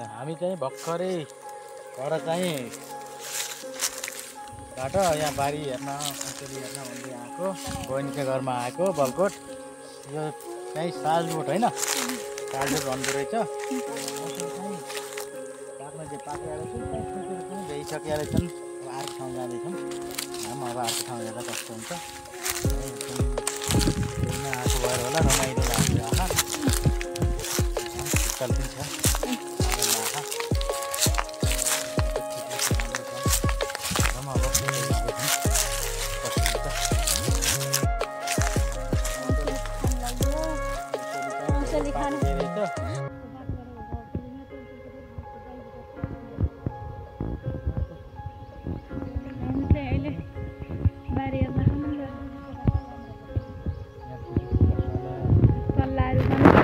हामी चाहिँ भर्खरै पर चाहिँ बाट यहाँ बारी हेर्न औषधी हेर्न भन्दै आएको बहिनीको घरमा आएको बलकोट यो चाहिँ सालबोट होइन सालबोट भन्दो रहेछ पाक्न चाहिँ पाकेर चाहिँ भइसकेर छन् अब अर्को ठाउँ जाँदैछौँ हामी अब अर्को ठाउँ जाँदा कस्तो हुन्छ आएको भएर होला रमाइलो लाग्छ आँखा शीतल पनि छ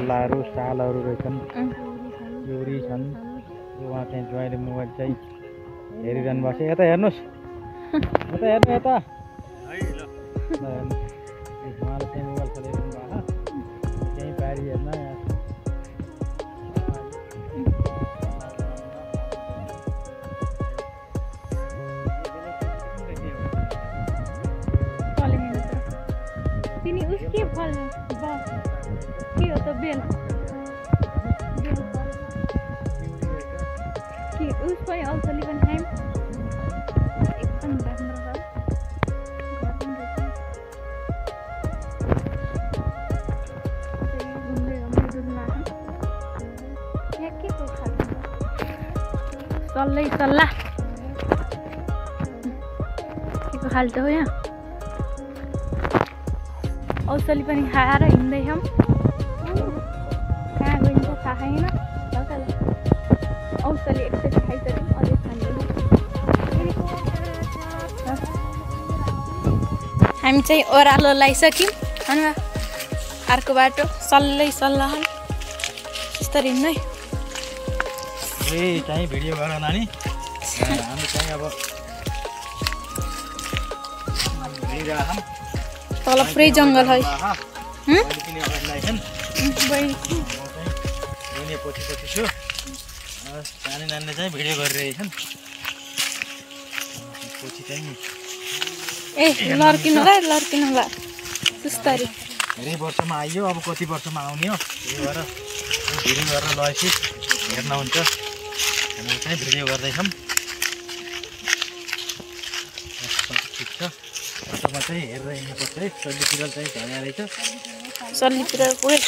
सल्लाहरू सालहरू रहेछन् युरी छन् उहाँ चाहिँ ज्वाइँले मोबाइल चाहिँ हेरिरहनु भएको छ यता हेर्नुहोस् यता हेर्नु यता उहाँले चाहिँ मोबाइल खोलिरहनु भएको त्यहीँ बारी हेर्न बेल कि उस पनि औषधी पनि खायौँ एकदम राम्रो छ घुम्दै घुम्दै डुल्न यहाँ के को खाल्छ सल्लाह के को खाल्छ हो यहाँ औषधी पनि खाएर हिँड्दैछौँ खाएन औषधी एकचोटि खाइसक्यौँ अझै खाँदैन हामी चाहिँ ओह्रालो लगाइसक्यौँ अनि अर्को बाटो सल्लाह यस्तरी हिँड्नु है चाहिँ भिडियो गर नानी हामी चाहिँ अब तल पुरै जङ्गल है पछि छु नानी चाहिँ भिडियो गरिरहेछन् पछि चाहिँ ए लर्किनु ल सुस्तरी धेरै वर्षमा आइयो अब कति वर्षमा आउने हो त्यही भएर भिडियो गरेर लगेपछि हेर्न हुन्छ हामी चाहिँ भिडियो गर्दैछौँ ठिक छ बाटोमा चाहिँ हेरेर हिँड्नुपर्छ है सल्ली पिरल चाहिँ झर्या रहेछ सल्ली पिरल पुरै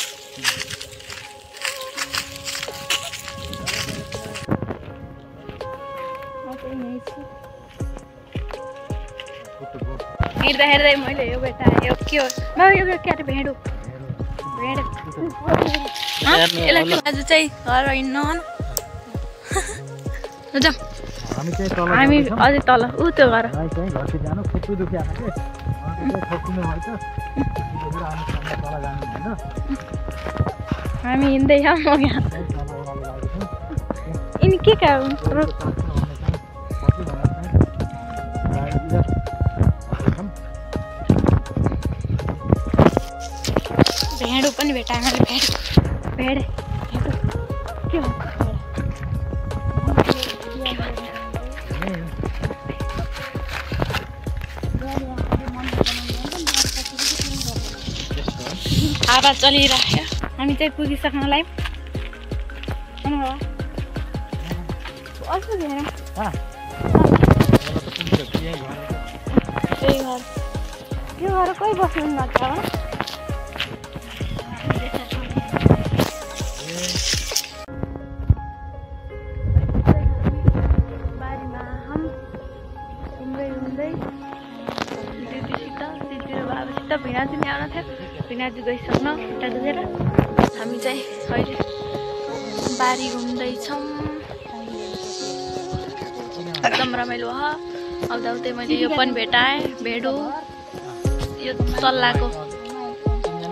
हेर्दै मैले यो बेटा यो के हो यो के अरे भेड यसलाई आज चाहिँ घर हिँड्नु हामी अझै तल ऊ त्यो घर हामी हिँड्दैछौँ यहाँ यिनी के भेडो पनि भेटाएँ मैले भेड के हो हावा चलिरहेको हामी चाहिँ पुगिसक्नलाई यो घर कोही बस्नु भएको छ भिनाजु नि आउन थियो भिनाजु गइसक्न खुट्टा दुखेर हामी चाहिँ अहिले बारी घुम्दैछौँ एकदम रमाइलो हो आउँदै मैले यो पनि भेटाएँ भेडो यो सल्लाहको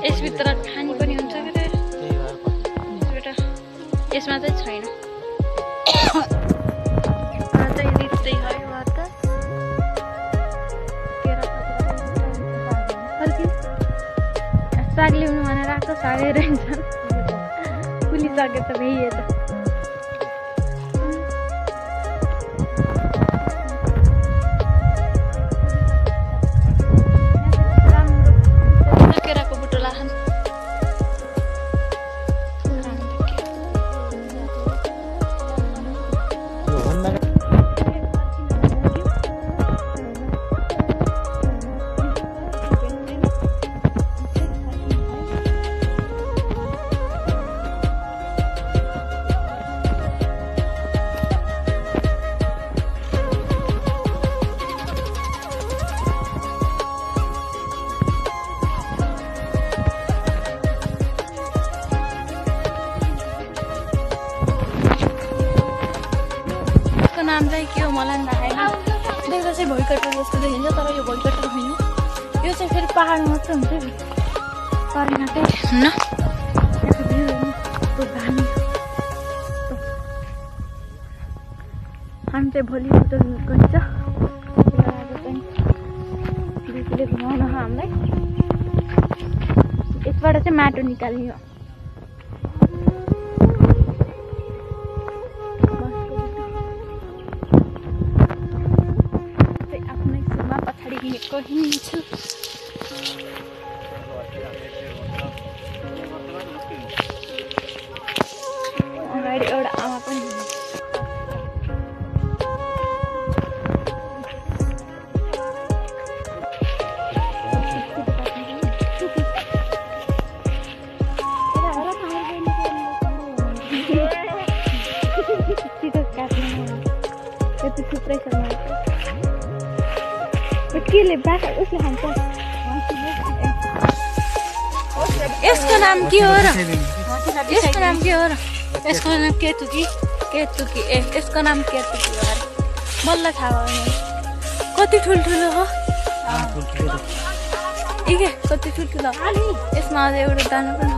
यसभित्र खानी पनि हुन्छ के बेटा यसमा चाहिँ छैन चाहिँ रित्तै है साग ल्याउनु भनेर आएको सागै रहन्छ फुलिसकेछ भइए त नाम चाहिँ के हो मलाई पनि थाहा छैन। देख्दा चाहिँ भोइकटर जस्तो देखिन्छ तर यो भोइकटर होइन। यो चाहिँ फेरि पहाड मात्र हुन्छ नि करिनाकै हुन्न। यहाँको भ्यू हेर्नु कस्तो दामी। हामी चाहिँ भोलि होटल गइन्छ। आज चाहिँ दिदीले घुमाउन हामीलाई यसबाट चाहिँ माटो निकाल्यो। आफ्नै सुमा पछाडि हिँडेको हिँड्छु। अगाडि एउटा आमा पनि केले बाख्रा उसले खान्छ। यसको नाम के हो र? यसको नाम के हो र? यसको नाम केतुकी। केतुकी ए यसको नाम केतुकी हो अरे। बल्ल थाहा भयो। कति ठुल्ठुलो हो ए के कति ठुल्ठुलो। यसमा अझै एउटा दाना पनि